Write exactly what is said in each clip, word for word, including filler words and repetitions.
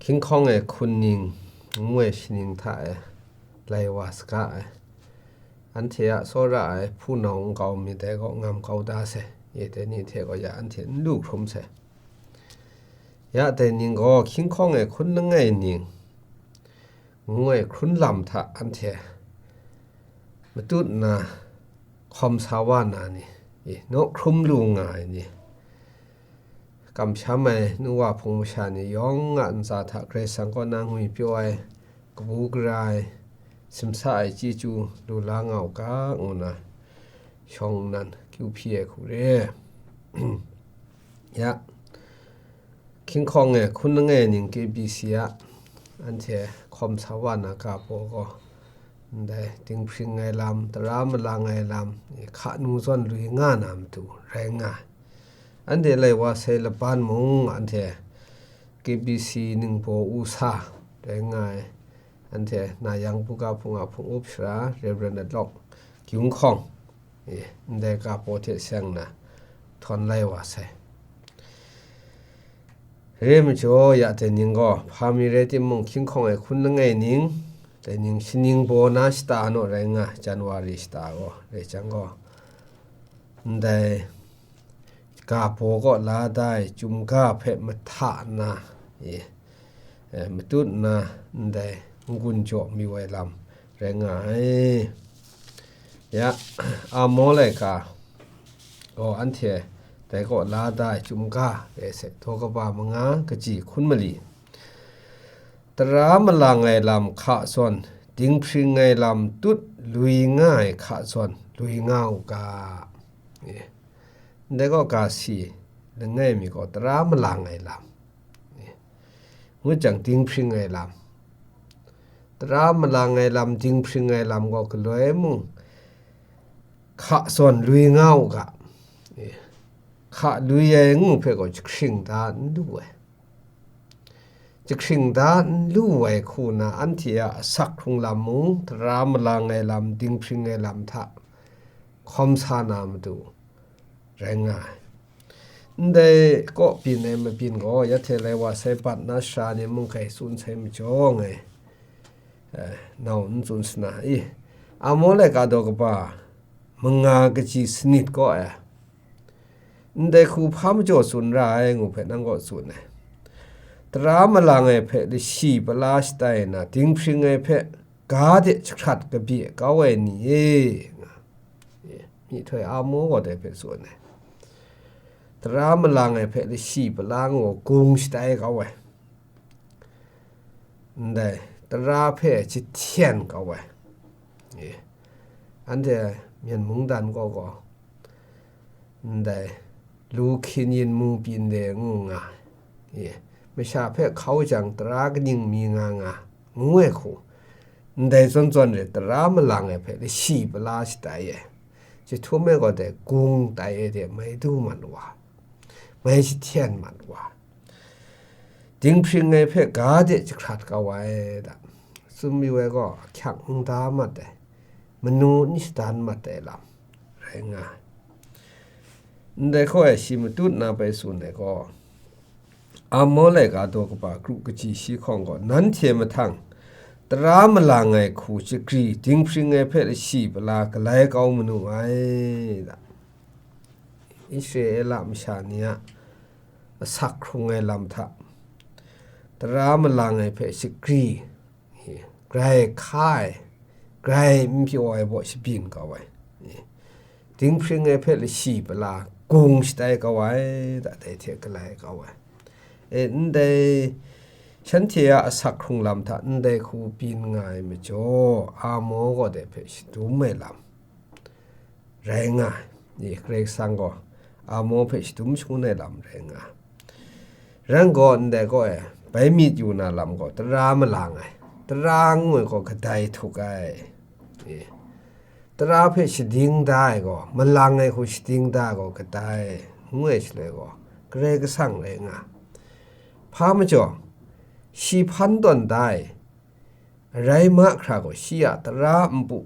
Hkying hkawng e hkun ning ngu ai shaning hta e lai wa saga ai, anhte a tsawra ai hpunau nkau mi dai gaw ngam kau da sai, e dai ni hte gaw ya anhte n lu hkrum sai. Ya dai ning gaw hkying hkawng e hkun langai ning ngu ai hkrun lam hta anhte matut nna hkawm sa wa na ni, e, naw hkrum lu nga ai ni, kamsham ai nu wa hpung masha ni yawng a ntsa hta Karai Kasang kaw na ngwi pyaw ai, kabu gara ai, simsa ai chyeju lu la nga u ga, ngu na shawng nnan kyu hpyi ai hku re. Ya, hkying hkawng e hkun langai ning K B C a anhte hkawm sa wa na ga baw gaw, ndai dinghpring ai lam, tara malang ai lam, hka nu zawn lui nga na matu rai nga ai. Anhte lai wa sai laban mung anhte K B C ningbaw u sa rai nga ai. Anhte na yang buga hpung a hpung up sara Reverend Atlawk Gyung Hkawng, e, ndai ga baw hte seng na htawn lai wa sai. Re majaw, ya dai ning gaw, hpa mi rai timung, hkying hkawng e hkun langai ning, dai ning shaning baw na shata naw rai nga, January shata gaw, rai jang gaw, ndai ga baw kaw la da ai chyum ga hpe mahta nna, e, e, matut nna ndai n-gun jaw mayu ai lam rai nga ai. Ya, Amo laika gaw anhte dai kaw la da ai chyum ga re ai hte, daw kaba manga kaji hkun mali, tara malang ai lam hka zawn, dinghpring ai lam tut lui nga ai hka zawn, lui nga u ga. E, ndai gaw ga si langai mi gaw tara malang ai lam, e, ngut jang dinghpring ai lam, tara malang ai lam, dinghpring ai lam gaw galoi mung hka zawn lui nga u ga, e, hka lui ai ngu hpe gaw jahkring da n lu ai. Jahkring da n lu ai hku na anhte a asak hkrung lam mung, tara malang ai lam, dinghpring ai lam hta hkawm sa na matu rai nga ai. Ndai kaw byin ai mabyin gaw, ya hte lai wa sai bat na sara ni mung hkai tsun sai majaw ngai, eh, nau n tsun sana i, Amo laika daw kaba manga kaji sanit kaw e, ndai hku hpa majaw tsun ra ai ngu hpe nang kaw tsun ai. Tara malang ai hpe lashi pala shatai na, dinghpring ai hpe ga de jahkrat kabye kau ai ni e, nga, e, myihtoi Amo gaw dai hpe tsun ai. Tara malang ai hpe lashi pala ngu gung shatai kau ai. Ndai tara hpe jahten kau ai. E, anhte Myen mungdan gaw gaw, ndai lu hkin yin mung byin de ngu nga, e, masha hpe hkau jang tara kaning mi nga nga, ngu ai hku, ndai zawn zawn re tara malang ai hpe lashi pala shatai ai. Jahtum e gaw dai gung tai ai de mai du mat wa, mai jahten mat wa, dinghpring ai hpe ga de jahkrat kau ai da, tsun mayu ai gaw ahkyak n da mat ai, manu n shadan mat ai lam rai nga ai. Ndai hkaw e shi matut na bai tsun ai gaw, Amo laika daw kaba kru kaji shi hkawng gaw, nanhte mahtang tara malang ai hku shagri, dinghpring ai hpe lashi pala galai kau manu ai da. Israela masha ni a asak hkrung ai lam hta, tara malang ai hpe shagri, grai hka ai, grai n pyaw ai baw shabyin kau ai, dinghpring ai hpe lashi pala gung shatai kau ai, da dai hte galai kau ai. E, ndai shanhte a asak hkrung lam hta ndai hku byin nga ai majaw, Amo gaw dai hpe shadum ai lam rai nga ai. Ni, Karai Kasang gaw Amo hpe shadum shangun ai lam rai nga ai. Ran gaw, ndai kaw e, bai myit yu na lam gaw, tara malang ai, tara ngu ai gaw kadai htuk ai. Ni, tara hpe shading da ai gaw, malang ai hku shading da ai gaw kadai, ngu ai shaloi gaw, Karai Kasang rai nga ai. Hpa majaw, shi hpan tawn da ai, arai mahkra gaw shi a tara npu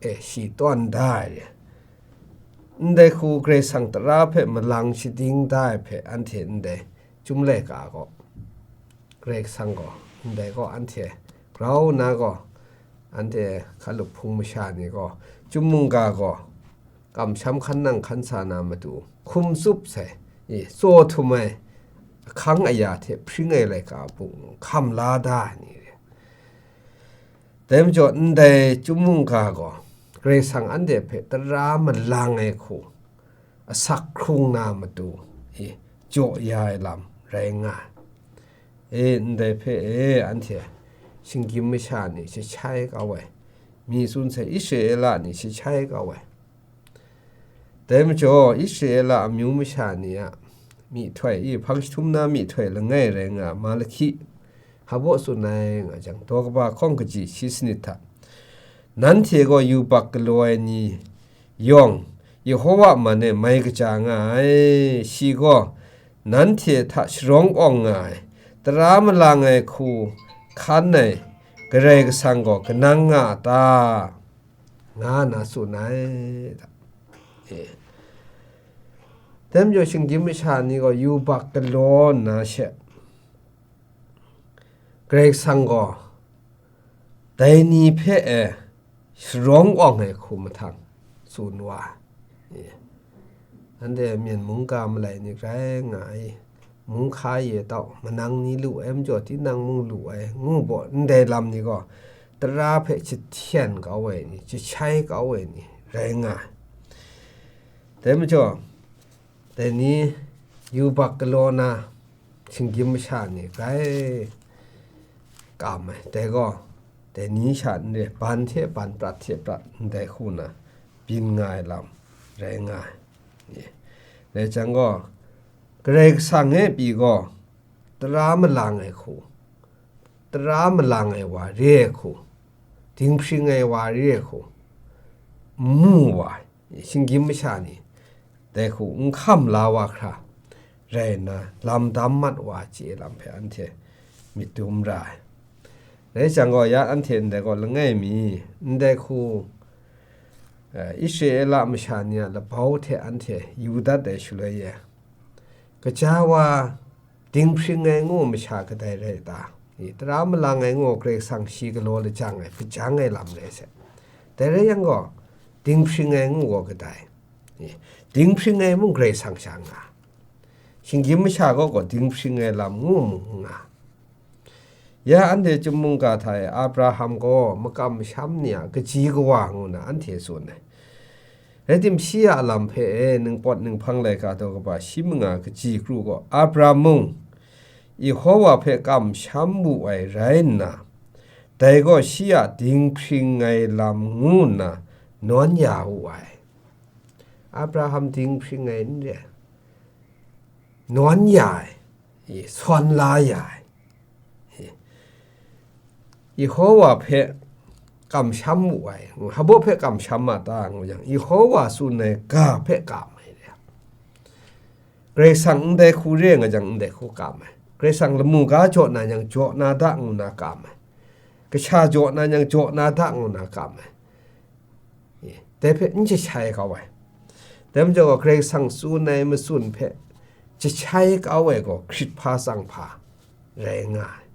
e shi tawn da ai re. Ndai hku Karai Kasang tara hpe malang shading da ai hpe anhte ndai Chyum laika gaw Karai Kasang gaw, ndai gaw anhte grau nna gaw, anhte hkalup hpung masha ni gaw, chyum mungga gaw, kamsham hkan nang hkan sa na matu, hkum tsup sai, i, tsaw htum ai, ahkang aya hte hpring ai laika a bung hkam la da ai ni re. Dai majaw, ndai chyum mungga gaw, Karai Kasang anhte hpe tara malang ai hku, asak hkrung na matu, i, jaw ya ai lam rai nga ai. E, ndai hpe, e, anhte shinggyim masha ni jahchai kau ai, mi tsun sai Israela ni jahchai kau ai. Dai majaw, Israela amyu masha ni a myihtoi, i, hpang jahtum na myihtoi langai rai nga ai, Malahki hpa baw tsun ai nga jang, daw kaba hkawng kaji shi sanit hta, nanhte gaw yubak galaw ai ni yawng, Yehowa man e mai kaja nga ai. Shi gaw nanhte hta sharawng awng nga ai, tara malang ai hku hkan ai Karai Kasang gaw kanang nga a ta? Nga nna tsun ai. E. Dai majaw, shinggyim masha ni gaw yubak galaw nna she, Karai Kasang gaw dai ni hpe e sharawng awng ai hku mahtang tsun wa ai. E. Anhte myen mungga malai ni rai nga ai. Mung hka ye tau, manang ni lu ai, majaw tinang mung lu ai, ngu baw ndai lam ni gaw, tara hpe jahten kau ai ni, jahchai kau ai ni rai nga ai. Dai majaw, dai ni yubak galaw na shinggyim masha ni grai kam ai. Dai gaw, dai ni sha n re, ban hte ban, prat hte prat, ndai hku na byin nga ai lam rai nga ai. Dai jang gaw, Karai Kasang e pyi gaw, tara malang ai hku, tara malang ai wa re ai hku, dinghpring ai wa re ai hku, n mu wa, shinggyim masha ni dai hku n hkam la wa hkra rai nna, lam dam mat wa chye lam hpe anhte myit dum ra ai. Rai jang gaw, ya anhte ndai gaw langai mi, ndai hku, eh, Israela masha ni a labau hte anhte yu dat ai shaloi e, gaja wa dinghpring ai ngu masha kadai rai ta? I, tara malang ai ngu Karai Kasang shi galaw lajang ai, hpajang ai lam rai sai. Dai rai yang gaw, dinghpring ai ngu gaw kadai? I, dinghpring ai mung Karai Kasang sha nga, shinggyim masha gaw, gaw dinghpring ai lam ngu mung n nga. Ya anhte chyum mungga hta e Abraham gaw makam masham ni a kaji kawa ngu na anhte tsun ai. Rai tim, shi a lam hpe e ningpawt ninghpang laika daw kaba shi manga kaji kru gaw, Abraham mung Yehowa hpe kamsham wu ai rai nna, dai gaw shi a dinghpring ai lam ngu nna nawn ya wu ai. Abraham dinghpring ai n re, nawn ya ai, i, sawn la ya ai. Yehowa hpe kamsham wu ai, hpa baw hpe kamsham ma ta ngu yang, Yehowa tsun ai ga hpe kam ai re. Karai Kasang ndai hku re nga jang, ndai hku kam ai. Karai Kasang lamu ga jaw na yang, jaw na da ngu na kam ai. Kasha jaw na yang, jaw na da ngu na kam ai. Dai hpe n jahchai kau ai. Dai majaw, Karai Kasang tsun ai matsun hpe jahchai kau ai gaw hkrit hpa tsang hpa rai nga ai.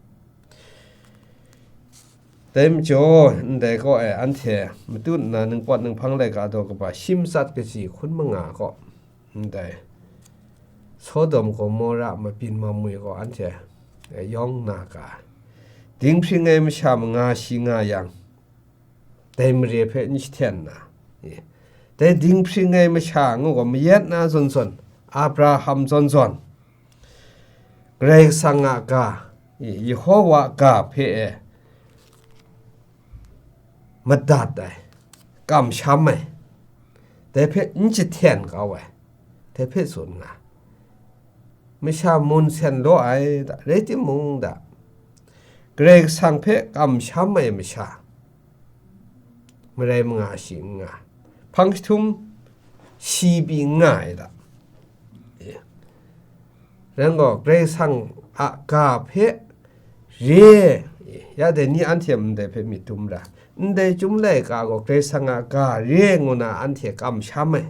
Dai majaw, ndai kaw e anhte matut nna ningpawt ninghpang laika daw kaba shi matsat kaji hkun manga kaw, ndai Sodom Gomora mabyin mamwi gaw anhte yawng na ga, dinghpring ai masha manga shi nga yang, dai mare hpe n jahten na, dai dinghpring ai masha ngu gaw mayat na zawn zawn, Abraham zawn zawn, Karai Kasang a ga, Yehowa ga hpe e madat ai, kamsham ai, dai hpe n jahten kau ai, dai hpe tsun nga. Masha mun sen law ai da, rai timung da, Karai Kasang hpe kamsham ai masha, marai manga shi n nga, hpang jahtum shi pyi n nga ai da. E. Rai gaw, Karai Kasang a ga hpe re, ya dai ni anhte ndai hpe myit dum ra, ndai Chyum laika gaw Karai Kasang a ga re ngu na anhte kamsham ai.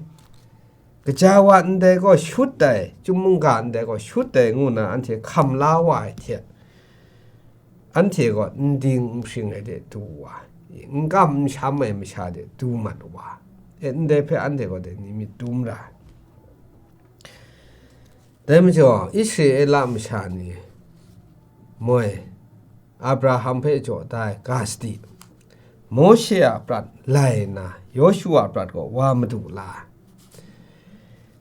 Gaja wa ndai gaw shut ai, Chyum mungga ndai gaw shut ai ngu na anhte hkam la wa ai hte, anhte gaw n ding n hpring ai de du wa, n kam n sham ai masha de du mat wa, e, ndai hpe anhte gaw dai ni myit dum ra ai. Dai majaw, Israela masha ni moi, Abraham hpe jaw da ai ga sadi, Mawshe a prat lai nna, Yawshu a prat gaw wa madu la ai.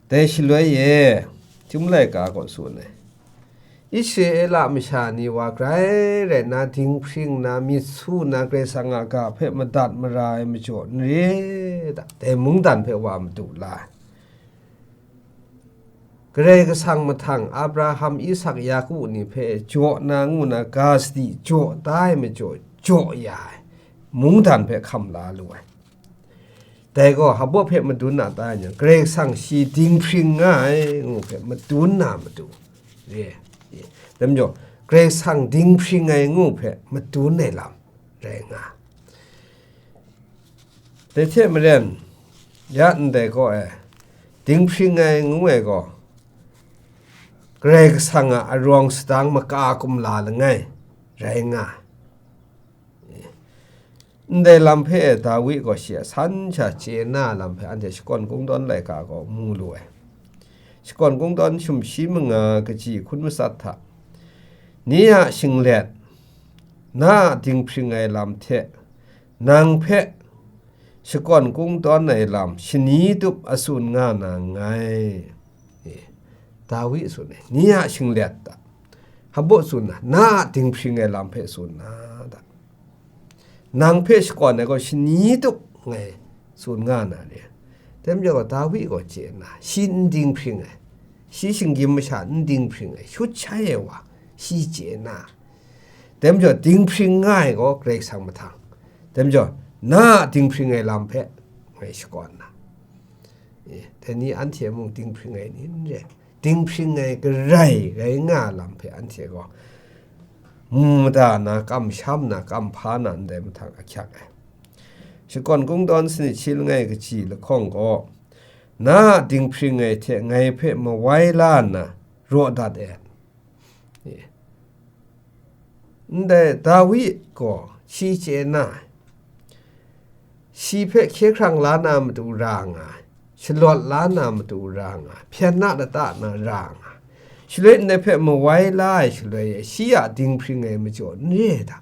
Dai shaloi e, Chyum laika gaw tsun ai, Israela masha ni wa grai rai nna, dinghpring nna, myit su nna, Karai Kasang a ga hpe madat mara ai majaw n re da, dai mungdan hpe wa madu la ai. Karai Kasang mahtang Abraham, Isak, Yaku ni hpe jaw na ngu na ga sadi jaw da ai majaw, jaw ya ai mungdan hpe hkam la lu ai. Dai gaw hpaw hpe madun na ta yang, Karai Kasang shi dinghpring nga ai ngu hpe madun na matu re ai. Dai majaw, Karai Kasang dinghpring ai ngu hpe madun ai lam rai nga ai. Dai hte maren, ya ndai gaw e, dinghpring ai ngu ai gaw, Karai Kasang a arawng sadang maka kumla langai rai nga ai. Ndai lam hpe e Dawi gaw shi a san sha chye na lam hpe anhte Shakawn Kungdawn laika gaw mu lu ai. Shakawn Kungdawn sumshi manga kaji hkun matsat hta, ni a shinglet, na a dinghpring ai lam hte, nang hpe Shakawn Kungdawn ai lam shani tup a tsun nga na nngai. E, Dawi tsun ai, ni a shinglet da, hpaw tsun na, na a dinghpring ai lam hpe tsun na da. Nang hpe shakawn ai gaw shani tup ngai tsun nga na re. Dai majaw gaw Dawi gaw chye nna, shi n dinghpring ai, shi shinggyim masha n dinghpring ai, shut shai ai wa, shi chye nna, dai majaw dinghpring nga ai gaw Karai Kasang mahtang, dai majaw na a dinghpring ai lam hpe ngai shakawn na. E, dai ni anhte mung dinghpring ai ni n re. Dinghpring ai garai rai nga lam hpe anhte gaw mu mada na, kamsham na, kamhpa na ndai mahtang ahkyak ai. Shakawn Kungdawn sanit shi langai kaji lahkawng gaw, na a dinghpring ai hte ngai hpe mawai la nna raw dat e. Ndai Dawi gaw shi chye na ai, shi hpe hkye hkrang la na matu ra nga ai, shalawt la na matu ra nga ai, hpyen na lata na ra nga ai, shaloi ndai hpe mawai la ai shaloi e, shi a dinghpring ai majaw n re da.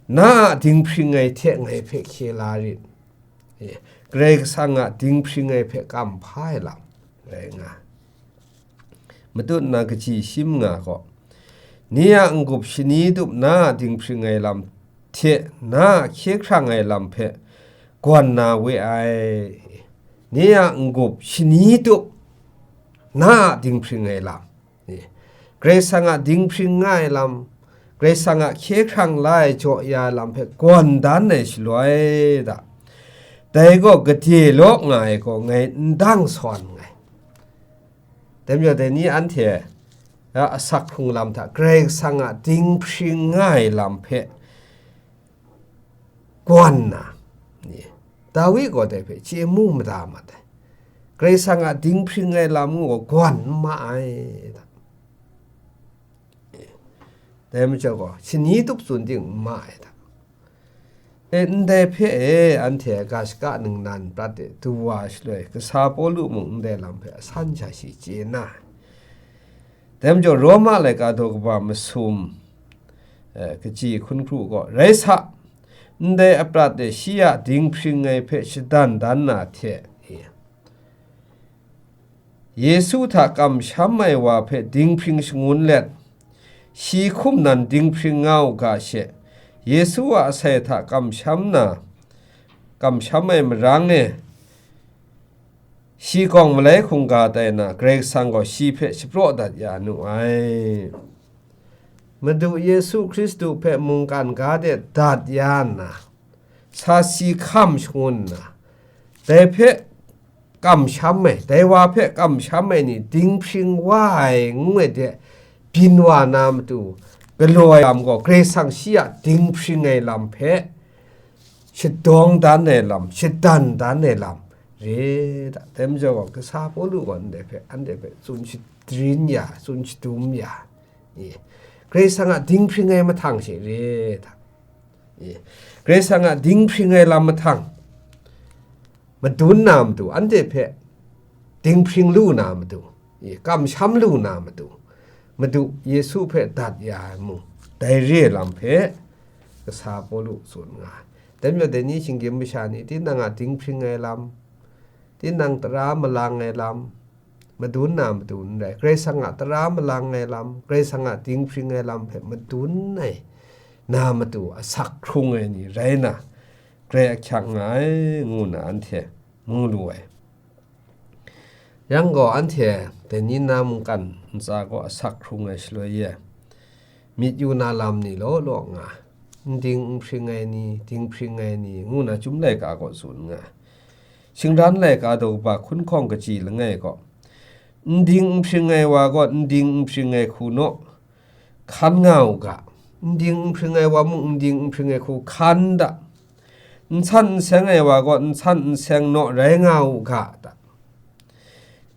Na a dinghpring ai hte ngai hpe hkye la rit. E, Karai Kasang a dinghpring ai hpe kamhpa ai lam rai nga ai. Matut na kaji shi manga gaw, ni a n-gup shani tup na a dinghpring ai lam hte na a hkye hkrang ai lam hpe gawn na we ai. Ni a n-gup shani tup na a dinghpring ai lam, e, Karai Kasang a dinghpring nga ai lam, Karai Kasang a hkye hkrang la ai jaw ya ai lam hpe gawn dan ai shaloi da, dai gaw gade law nga ai gaw ngai n dang sawn nngai. Dai majaw, dai ni anhte a asak hkrung lam hta Karai Kasang a dinghpring nga ai lam hpe gawn na, ni, Dawi gaw dai hpe chye mu mada mat ai. Karai Kasang a dinghpring ai lam ngu gaw gawn n ma ai, da. Dai majaw gaw, shani tup tsun ting n ma ai, da. E, ndai hpe e, anhte ga shaka ningnan prat e du wa shaloi, kasa Pawlu mung ndai lam hpe a san sha shi chye na ai. Dai majaw, Roma laika daw kaba masum, eh, kaji hkun hkru gaw, rai sa, ndai aprat e shi a dinghpring ai hpe shadan dan na hte, Yesu hta kamsham ai wa hpe dinghpring shangun let, shi hkum nan dinghpring nga u ga she, Yesu a asai hta kamsham na, kamsham ai marang e, shi gawng malai hkungga tai na, Karai Kasang gaw shi hpe shapraw dat ya nu ai. Madu Yesu Hkristu hpe mungkan ga de dat ya nna, sa si hkam shangun nna, dai hpe kamsham ai, dai wa hpe kamsham ai ni dinghpring wa ai ngu ai de, byin wa na matu, galaw ai lam gaw, Karai Kasang shi a dinghpring ai lam hpe shadawng dan ai lam, shadan dan ai lam re da. Dai majaw gaw, kasa Pawlu gaw ndai hpe, anhte hpe tsun shadrin ya, tsun shadum ya, i, Karai Kasang a dinghpring ai mahtang she re hta. E, Karai Kasang a dinghpring ai lam mahtang, madun na matu, anhte hpe dinghpring lu na matu, e, kamsham lu na matu, Madu Yesu hpe dat ya ai mung, dai re ai lam hpe kasa Pawlu tsun nga ai. Dai majaw, dai ni shinggyim masha ni, tinang a dinghpring ai lam, tinang tara malang ai lam, madun na matu n rai, Karai Kasang a tara malang ai lam, Karai Kasang a dinghpring ai lam hpe madun ai na matu asak hkrung ai ni rai na, grai ahkyak nga ai, ngu na anhte mu lu ai. Yang gaw, anhte dai ni na mungkan ntsa gaw asak hkrung ai shaloi e, myit yu na lam ni law law nga, n ding n hpring ai ni, dinghpring ai ni, ngu na Chyum Laika gaw tsun nga ai. Shingran laika daw kaba hkun hkawng kaji langai gaw, n ding n hpring ai wa gaw n ding n hpring ai hku naw, hkan nga u ga, n ding n hpring ai wa mung n ding n hpring ai hku hkan da, n san n seng ai wa gaw n san n seng naw rai nga u ga da,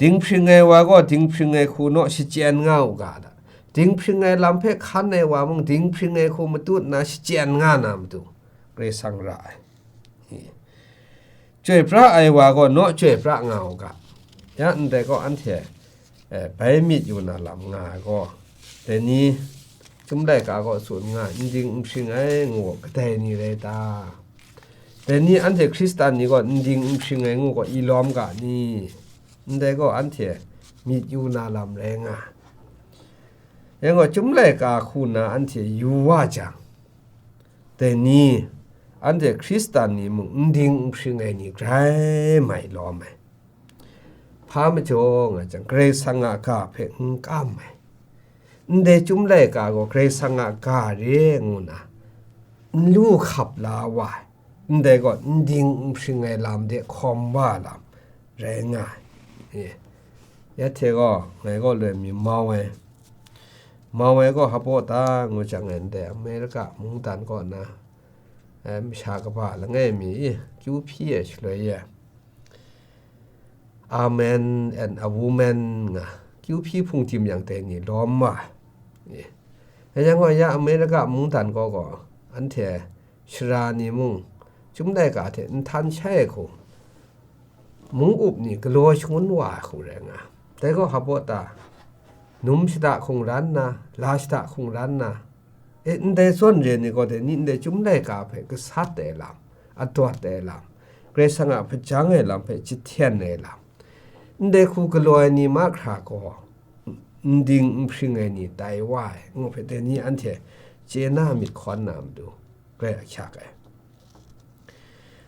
dinghpring ai wa gaw dinghpring ai hku naw shachyen nga u ga da, dinghpring ai lam hpe hkan ai wa mung dinghpring ai hku matut nna shachyen nga na matu, Karai Kasang ra ai. Chyoi pra ai wa gaw naw chyoi pra nga u ga. Ya ndai gaw, anhte, eh, bai myit yu na lam nga ai gaw, dai ni Chyum Laika gaw tsun nga ai, n ding n hpring ai ngu gaw, kadai ni rai ta? Dai ni anhte Hkristan ni gaw n ding n hpring ai ngu gaw, i lawm ga ni? Ndai gaw, anhte myit yu na lam rai nga ai. Yang gaw, Chyum Laika hku na anhte yu wa jang, dai ni anhte Hkristan ni mung n ding n hpring ai ni grai mai lawm ai. Hpa majaw nga jang, Karai Kasang a ga hpe n kam ai. Ndai Chyum Laika gaw Karai Kasang a ga re ngu na n lu hkap la wa ai. Ndai gaw n ding n hpring ai lam de hkawm wa lam rai nga ai. E, ya hte gaw, ngai gaw loi mi mau ai. Mau ai gaw hpaw ta ngu jang e, ndai Amerika mungdan kaw na, eh, masha kaba langai mi, kyu hpyi ai shaloi e, a man and a woman nga, kyu hpyi hpung tim yang dai ni lawm wa ai. Rai yang gaw, ya Amerika mungdan kaw gaw, anhte sara ni mung, Chyum Laika hte nhtan shai ai hku, mung up ni galaw shangun wa ai hku rai nga ai. Dai gaw hpaw ta, num shada hkungran na, la shada hkungran na, e, ndai zawn re ni gaw, dai ni ndai Chyum Laika hpe gasat ai lam, adawt ai lam, Karai Kasang a hpajang ai lam hpe jahten ai lam, ndai hku galaw ai ni mahkra gaw, n ding n hpring ai ni tai wa ai, ngu hpe dai ni anhte chye na myit hkawn na matu, grai ahkyak ai.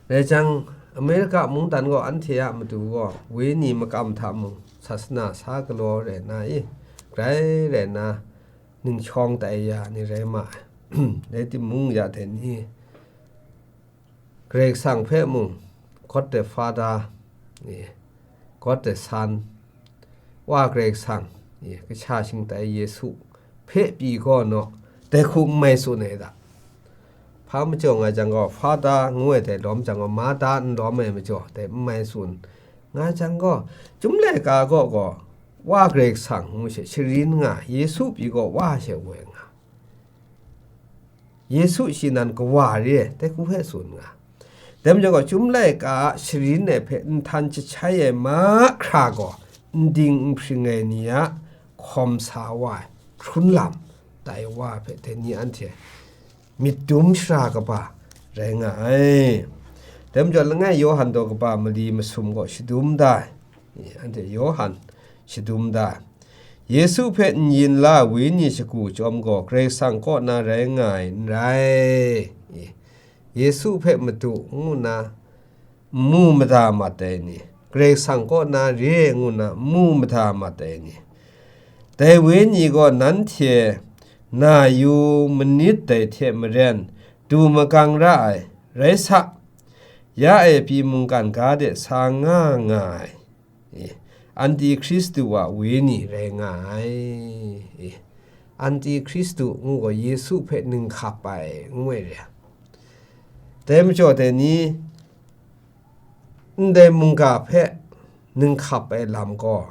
Rai jang, Amerika mungdan gaw anhte a matu gaw, wenyi makam hta mung, sasana sa galaw rai na i, grai rai na, ning shawng tai ya ni rai ma ai. Rai timung, ya dai ni, Karai Kasang hpe mung, God the Father, e, God the Son, Wa Karai Kasang, e, Kasha Shingtai Yesu hpe pyi gaw naw, dai hku n mai tsun ai da. Hpa majaw nga jang gaw, Father ngu ai dai lawm jang gaw, Mother n lawm ai majaw, dai n mai tsun nga jang gaw, Chyum Laika kaw gaw, Wa Karai Kasang ngu she sharin nga, Yesu pyi gaw Wa she woi nga. Yesu shi nan kawa re ai, dai hku hpe tsun nga. Dai majaw gaw, Chyum Laika a sharin ai hpe nhtan jahtai ai mahkra gaw, n ding n hpring ai ni a hkawm sa wa ai hkrun lam tai wa ai hpe, dai ni anhte myit dum shara kaba rai nga ai. Dai majaw, langai Yawhan daw kaba mali masum gaw shadum da ai. Anhte Yawhan shadum da ai. Yesu hpe n yin la ai wenyi shagu chyawm gaw Karai Kasang kaw na rai nga ai n rai. Yesu hpe Madu ngu nna n mu mada mat ai ni, Karai Kasang kaw na re ngu nna n mu mada mat ai ni, dai wenyi gaw nanhte na yu manit dai hte maren du magang ra ai, rai sa, ya e pyi mungkan ga de sa nga nga ai. E, Antikristu a wenyi rai nga ai. E, Antikristu ngu gaw Yesu hpe ninghkap ai, ngu ai re. Dai majaw dai ni, ndai mungga hpe ninghkap ai lam gaw,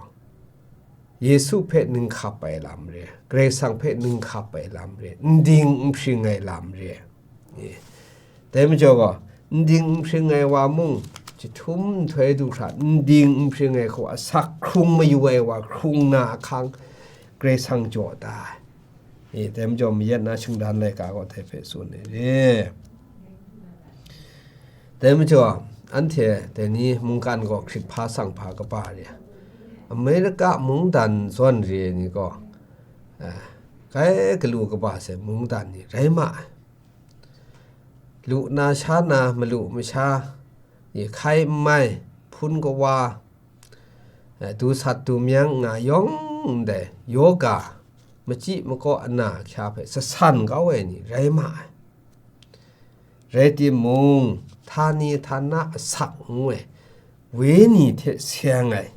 Yesu hpe ninghkap ai lam re, Karai Kasang hpe ninghkap ai lam re, n ding n hpring ai lam re. E, dai majaw gaw, n ding n hpring ai wa mung, jahtum nhtoi du hkra, n ding n hpring ai hku asak hkrung mayu ai wa hkrung na ahkang, Karai Kasang jaw da ai. E, dai majaw mayat na shingdan laika gaw dai hpe tsun ai re. Dai majaw, anhte dai ni mungkan gaw hkrit hpa tsang hpa kaba re. Amerika mungdan zawn re ai ni gaw, eh, kai galu kaba sai mungdan ni rai ma ai. Lu na sha na malu masha, ye hkai n mai, hpun kawa, eh, du sat du myang nga yawng ndai, yoga, machyi makaw ana ahkya hpe sasan kau ai ni rai ma ai. Rai timung, htani htana asak ngu ai, wenyi hte seng ai,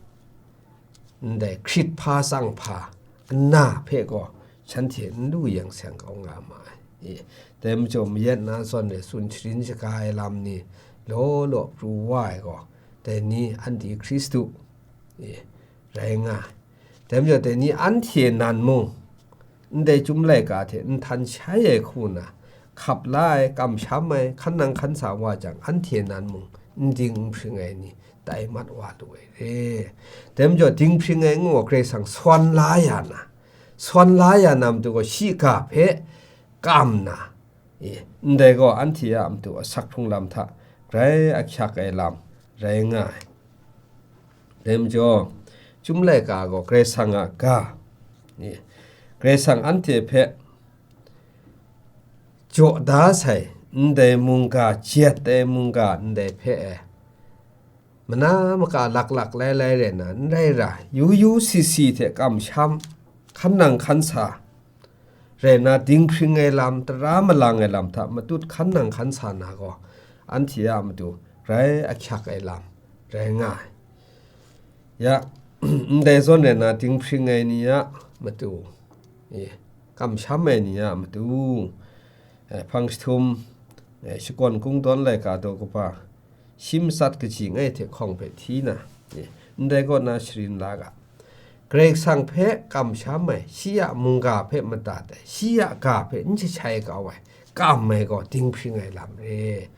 ndai hkrit hpa tsang hpa ana hpe gaw shanhte n lu yang seng kau nga ma ai. E, dai majaw mayat na zawn e tsun sharin shaga ai lam ni law law pru wa ai gaw, dai ni anti Hkristu, e, rai nga ai. Dai majaw dai ni anhte nan mung, ndai Chyum laika hte nhtan shai ai hku na, hkap la ai, kamsham ai, hkan nang hkan sa wa jang, anhte nan mung n ding n hpring ai ni tai mat wa lu ai re. Dai majaw dinghpring ai ngu gaw Karai Kasang sawn la ya na, sawn la ya na matu gaw shiga hpe kam na, e, ndai gaw anhte a matu asak hkrung lam hta grai ahkyak ai lam rai nga ai. Dai majaw, Chyum laika gaw Karai Kasang a ga, e, Karai Kasang anhte hpe jaw da sai, ndai mungga, jet ai mungga ndai hpe e, mana maka laklak lai lai rai na, n rai ra, yu yu si si hte kamsham, hkan nang hkan sa, rai na, dinghpring ai lam, tara malang ai lam hta matut hkan nang hkan sa na gaw, anhte a matu grai ahkyak ai lam rai nga ai. Ya, ndai zawn rai na, dinghpring ai ni a matu, e, kamsham ai ni a matu, e, hpang jahtum, e, shakawn kungdawn laika daw kaba, shi matsat kaji langai hte hkawng hpe hti na, e, ndai kaw na sharin la ga. Karai Kasang hpe kamsham ai, shi a mungga hpe madat ai, shi a ga hpe n jahtai kau ai, kam ai gaw dinghpring ai lam re.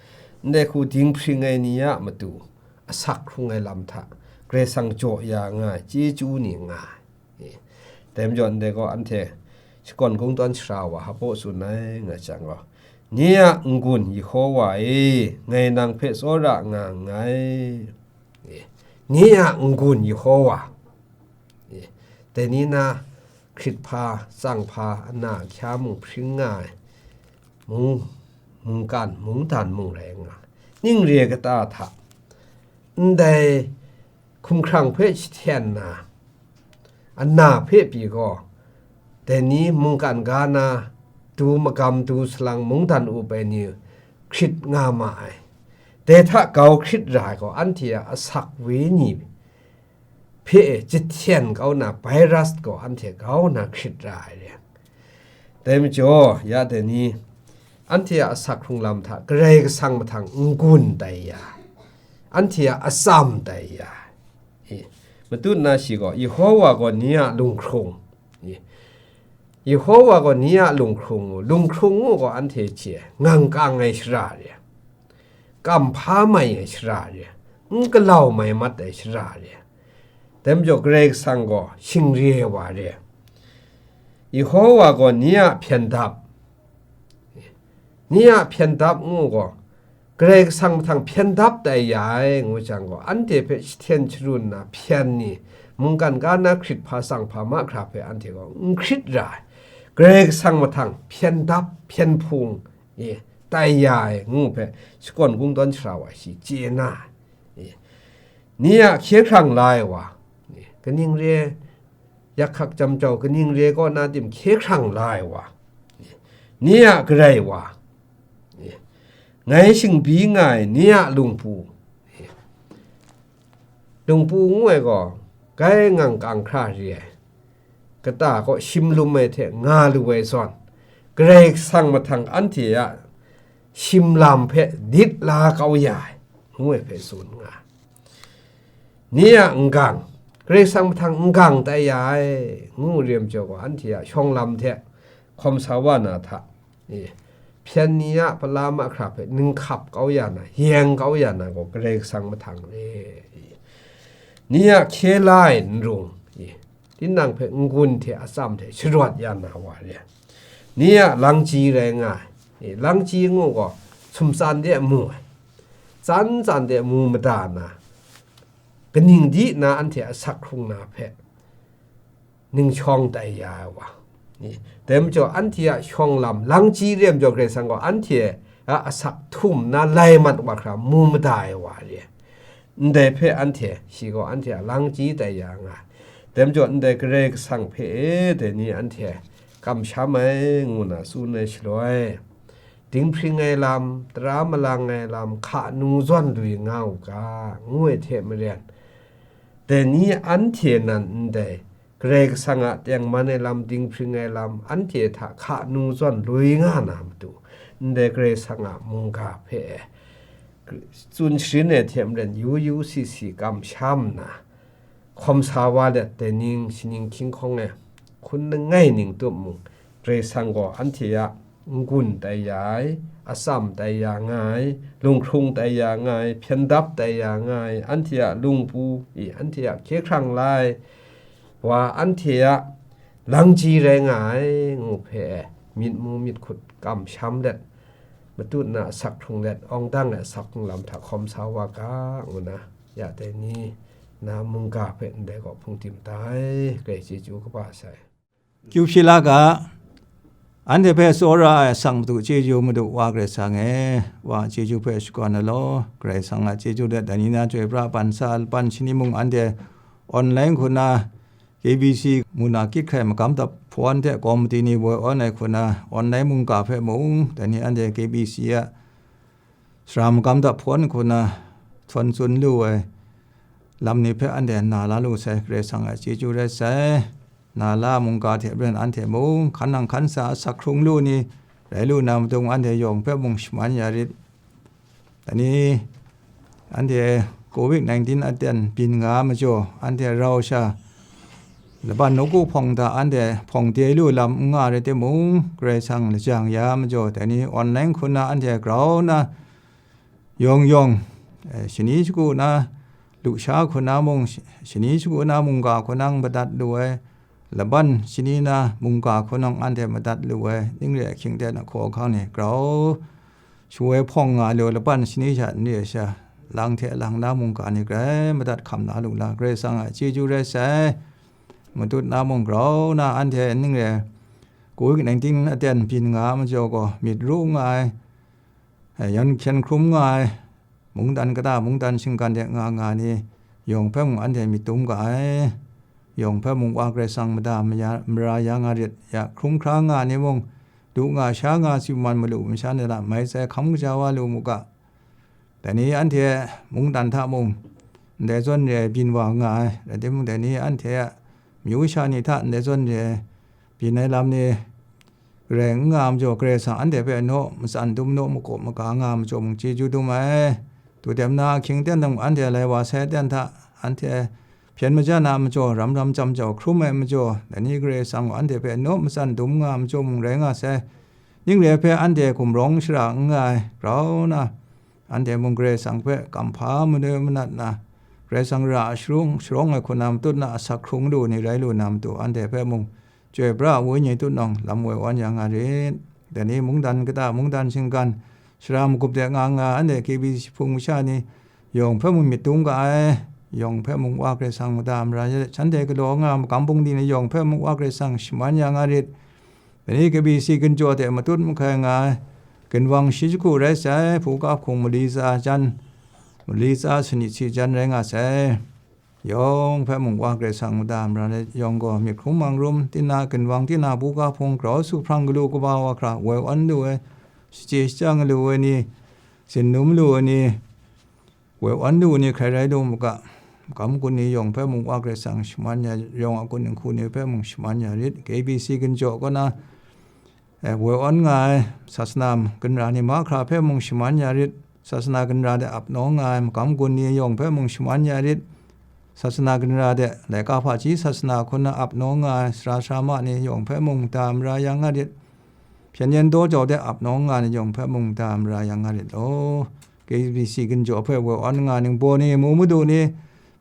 Ndai hku dinghpring ai ni a matu, asak hkrung ai lam hta, Karai Kasang jaw ya nga ai, chyeju ni nga ai. E, dai majaw ndai gaw anhte shakawn kungdawn sara wa hpaw tsun ai nga jang gaw, nye a n-gun Yehowa e, ngai nang hpe tsawra nga nngai. E, nye a n-gun Yehowa. E, dai ni na hkrit hpa, tsang hpa, ana ahkya mung hpring nga ai, mung, mungkan, mungdan mung rai nga ai. Ning re kata hta, ndai hkumhkrang hpe jahten na, ana hpe pyi gaw, dai ni mungkan ga na, du magam du salang mungdan up ai ni hkrit nga ma ai. Dai hta grau hkrit ra ai gaw, anhte a asak wenyi hpe jahten kau na, virus gaw anhte grau na hkrit ra ai re. Dai majaw, ya dai ni, anhte a asak hkrung lam hta Karai Kasang mahtang n-gun tai ya, anhte a atsam tai ya. E, matut na shi gaw, Yehowa gaw ni a lunghkrung. E, Yehowa gaw ni a lunghkrung ngu, lunghkrung ngu gaw anhte hte ngang kang ai shara re, kam hpa mai ai shara re, n galau mai mat ai shara re. Dai majaw Karai Kasang gaw shingri ai wa re. Yehowa gaw ni a hpyen dap, ni a hpyen dap ngu gaw, Karai Kasang mahtang hpyen dap tai ya ai ngu jang gaw, anhte hpe jahten sharun na hpyen ni, mungkan ga na hkrit hpa tsang hpa mahkra hpe anhte gaw n hkrit ra ai. Karai Kasang mahtang hpyen dap, hpyen hpung, e, tai ya ai ngu hpe shakawn kungdawn sara wa shi chye na ai. E, ni a hkye hkrang la ai wa, e, kaning re, yak hkak jam jau kaning re kaw na tim hkye hkrang la ai wa, e, ni a Karai wa, e, ngai shingbyi nga ai ni a lungpu, e, lungpu ngu ai gaw, grai ngang kang hkra re ai, kata kaw shim lum ai hte nga lu ai zawn, Karai Kasang mahtang anhte a shim lam hpe dit la kau ya ai, ngu ai hpe tsun nga ai. Ni a n-gang, Karai Kasang mahtang n gang tai ya ai, ngu rem jaw gaw, anhte a shawng lam hte hkawm sa wa na hta, e, hpyen ni a pala mahkra hpe ninghkap kau ya na, yeng kau ya na gaw, Karai Kasang mahtang re. Ni a hkye la ai n rung, e, tinang hpe n-gun hte atsam hte sharawt ya na wa re. Ni a langji rai nga ai, e, langji ngu gaw, sumtsan de mu ai, tsan tsan de mu mada na, kaning di na anhte asak hkrung na hpe ning shawng tai ya ai wa. Dai majaw, anhte a shawng lam, langji re majaw, Karai Kasang gaw anhte a asak htum nna lai mat wa hkra mu mada ai wa re. Ndai hpe anhte, shi gaw anhte a langji tai ya nga ai. Dai majaw, ndai Karai Kasang hpe e, dai ni anhte kamsham ai, ngu na tsun ai shaloi, dinghpring ai lam, tara malang ai lam, hka nu zawn lui nga u ga, ngu ai hte maren, dai ni anhte nan ndai Karai Kasang a tengman ai lam, dinghpring ai lam, anhte hta hka nu zawn lui nga na matu, ndai Karai Kasang a mungga hpe tsun sharin ai hte maren, yu yu si si kamsham nna, hkawm sa wa let, dai ning, shi ning hkying hkawng e hkun langai ning tup mung, Karai Kasang gaw anhte a n-gun tai ya ai, atsam tai ya nga ai, lunghkrung tai ya nga ai, hpyen dap tai ya nga ai, anhte a lungpu, i, anhte a hkye hkrang la ai wa, anhte a langji rai nga ai, ngu hpe myit mu myit hkut kamsham let, matut na asak hkrung let, awng dang ai asak hkrung lam hta hkawm sa wa ga, ngu na, ya dai ni na mungga hpe ndai gaw hpung tim da ai, Karai chyeju kaba sai. Kyu hpyi la ga, anhte hpe tsawra ai asak madu chyeju madu wa Karai Kasang e, wa chyeju hpe shakawn ai law, Karai Kasang a chyeju let dai ni na chyoi pra ban sa, ban shani mung anhte online hku na K B C mu na kyit hkrai magam dap hpawn hte kawmiti ni woi awn ai hku na online mungga hpe mung, dai ni anhte K B C a sara magam dap hpawn hku na htawn tsun lu ai lam ni hpe anhte na la lu sai, Karai Kasang a chyeju rai sai. Na la mungga hte maren anhte mung hkan nang hkan sa asak hkrung lu ni rai lu na matu, anhte yawng hpe mung shaman ya rit. Dai ni, anhte covid nineteen aten byin nga majaw, anhte rau sha laban nawku hpawng hta anhte hpawng de lu lam n nga rai timung, Karai Kasang lajang ya majaw, dai ni online hku na anhte grau na yawng yawng, eh, shani shagu na lusha hku na mung, sh-, shani shagu na mungga hku nang madat lu ai, laban shani na mungga hku nang anhte madat lu ai, ning re ahkying ten ahkaw ahkang ni grau shu ai hpawng nga lu, laban shani sha n re ai sha, lang hte lang na mungga ni grai madat hkam na lu la, Karai Kasang a chyeju rai sai. Matut na mung grau na anhte ning re covid nineteen aten byin nga majaw gaw, myit ru nga ai, eh, yan hkyen hkrum nga ai, mungdan kata, mungdan shinggan de nga nga ni, yawng hpe mung anhte myit dum ga ai. Yawng hpe mung wa Karai Kasang mada maya, mara ya nga rit, ya hkrum hkra nga ni mung, du nga sha nga si man malu masha ni hta mai tsai hkam kaja wa lu mu ga. Dai ni anhte mungdan hta mung, ndai zawn re ai byin wa nga ai, rai timung, dai ni anhte a myu sha ni hta ndai zawn re ai byin ai lam ni rai n nga majaw, Karai Kasang anhte hpe naw matsan dum, naw makawp maga nga majaw mung, chyeju dum ai. Tu dem na ahkying ten mung, anhte lai wa sai ten hta, anhte hpyen majan a majaw, ram ram jam jau hkrum ai majaw, dai ni Karai Kasang gaw anhte hpe naw matsan dum nga majaw mung rai nga sai. Ning re hpe anhte gumrawng shara n nga ai, grau na, anhte mung Karai Kasang hpe kamhpa manoi manat na, Karai Kasang ra sharawng, sharawng ai hku na matut na asak hkrung lu ni rai lu na matu, anhte hpe mung chyoi pra ai wenyi tutnawng lam woi wan ya nga rit. Dai ni mungdan kata, mungdan shinggan, sara magup de nga nga, anhte K B C hpung masha ni yawng hpe mung myit dum ga ai, yawng hpe mung wa Karai Kasang mada mara ya, shanhte galaw nga ai magam bungli ni yawng hpe mung wa Karai Kasang shaman ya nga rit. Dai ni K B C ginjaw de matut mahkai nga ai, ginwang shi jahku rai sai, hpu ga hpung mali tsa jan, mali tsa sanit si jan rai nga sai. Yawng hpe mung wa Karai Kasang mada mara let yawng gaw, myit hkrum mang rum, tina ginwang, tina buga hpung, grau su hprang galu kaba wa hkra, woi awn lu ai, shachye shachang lu ai ni, tsin num lu ai ni, woi awn lu ai ni hkrai rai lu mu ga, magam gun ni yawng hpe mung wa Karai Kasang shaman ya, yawng a gun dinghku ni hpe mung shaman ya rit. K B C ginjaw kaw na, eh, woi awn nga ai, sasana ginra ni mahkra hpe mung shaman ya rit, sasana ginra de ap nawng nga ai, magam gun ni yawng hpe mung shaman ya rit, sasana ginra de, laika hpaji sasana hku na ap nawng nga ai sara sara ma ni yawng hpe mung da mara yang nga rit. Hpyen yen daw jau de ap nawng nga ni yawng hpe mung da mara yang nga rit law. K B C ginjaw hpe woi awn nga ningbaw ni, mu madu ni,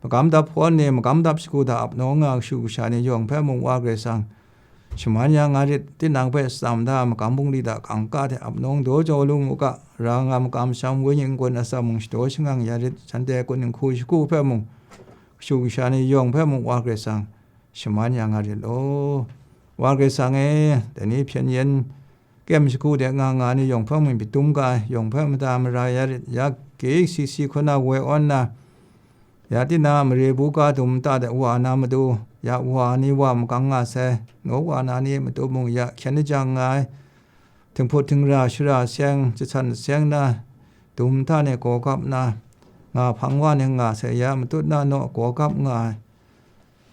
magam dap hpawn ni, magam dap shagu hta ap nawng nga kashu kasha ni yawng hpe mung Wa Karai Kasang shaman ya nga rit. Tinang hpe shatsam da, magam bungli hta kangka hte ap nawng daw jau lu mu ga, ra nga makam sham wenyi n-gun atsam mung shadaw shangang ya rit. Shanhte kun dinghku shagu hpe mung kashu kasha ni yawng hpe mung Wa Karai Kasang shaman ya nga rit law. Wa Karai Kasang e, dai ni hpyen yen kyem shagu de nga nga ni yawng hpe mung myit dum ga ai, yawng hpe mada mara ya rit. Ya K C C hku na woi awn na, ya tinang a mare buga dum nta de wa na matu, ya wa ni wa magang nga sai, naw wa na ni matu mung ya hkyen lajang nga ai, htinghput htingra shara seng, jahsan seng na, dum nta ni gaw gap na, nga hpang wa ni nga sai, ya matut na naw gaw gap nga ai,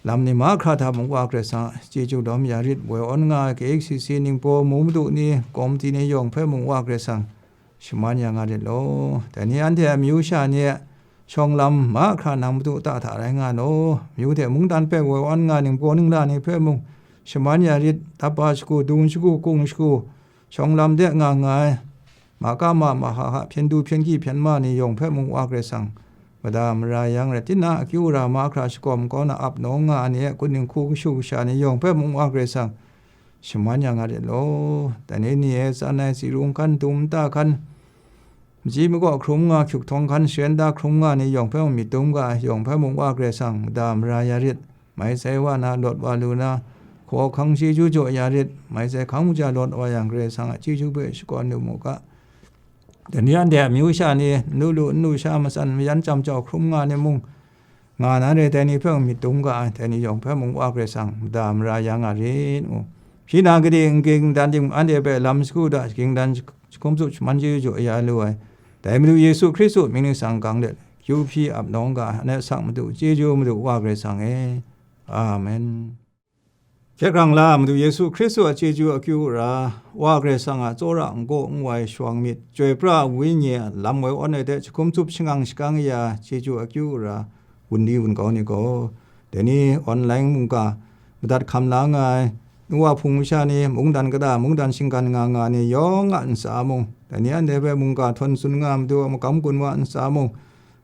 lam ni mahkra hta mung Wa Karai Kasang chyeju lawm ya rit. Woi awn nga ai K C C ningbaw, mu madu ni, komiti ni yawng hpe mung Wa Karai Kasang shaman ya nga rit law. Dai ni anhte a amyu sha ni e shawng lam mahkra nang madu ta hta rai nga law. Amyu hte mungdan hpe woi awn nga ningbaw ningla ni hpe mung shaman ya rit. Tapa shagu, dung shagu, kung shagu, shawng lam de nga nga ai, ma ka ma, ma ha ha, hpyen du hpyen hkyi hpyen ma ni yawng hpe mung Wa Karai Kasang mada mara yang rai. Tinang akyu ara mahkra shagawm kau na ap nawng nga ai ni e, kun dinghku kashu kasha ni yawng hpe mung Wa Karai Kasang shaman ya nga rit law. Dai ni ni e tsan ai tsi rung hkan, dum nta hkan, maji magaw hkrum nga, hkyuk htawng hkan, sharen da hkrum nga ni yawng hpe mung myit dum ga ai, yawng hpe mung Wa Karai Kasang mada mara ya rit. Mai sai wa na, lawt wa lu na, hkaw hkang chyeju jaw ya rit. Mai sai hkang kaja lawt wa yang, Karai Kasang a chyeju hpe shakawn lu mu ga. Dai ni anhte a amyu sha ni, n lu lu, n lu sha matsan mayan chyam jau hkrum nga ni mung, nga na re, dai ni hpe mung myit dum ga ai, dai ni yawng hpe mung Wa Karai Kasang mada mara ya nga rit ngu. Shi na gade n ging dan ting, anhte hpe lam shagu da, ging dan jahkum tsup shaman chyeju jaw ya lu ai. Dai Madu Yesu Hkristu mying ningsang gang let, kyu hpyi ap nawng ga, anhte asak Madu, chyeju Madu Wa Karai Kasang e. Amen. Hkyet hkrang la, Madu Yesu Hkristu a chyeju akyu ara, Wa Karai Kasang a tsawra n-gaw n-wai shawng myit, Chyoi pra ai Wenyi a lam woi awn ai hte jahkum tsup shangang shakang ya chyeju akyu ara, wunli wun kau ni gaw, dai ni online mungga madat hkam la nga ai, nu wa hpung masha ni, mungdan kata, mungdan shinggan nga nga ni yawng a ntsa mung, dai ni anhte hpe mungga htawn tsun nga ai Madu a magam gun wa ntsa mung,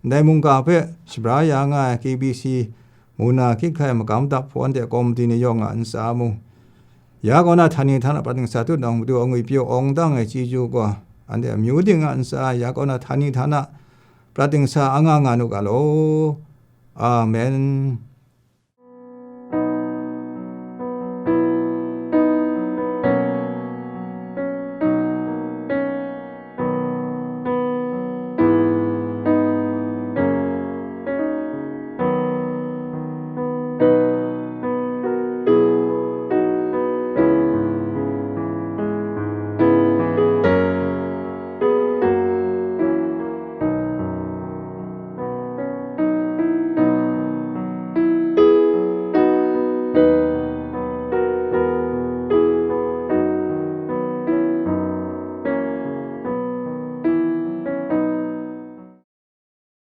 ndai mungga hpe shabra ya nga ai K B C, mu na hkyit hkai magam dap hpawn de komiti ni yawng a ntsa mung, ya kaw na htani htana prat dingsa tut nawng, Madu a ngwi pyaw awng dang ai chyeju gaw, anhte amyu ting a ntsa ya kaw na htani htana prat dingsa anga nga nu ga law. Amen.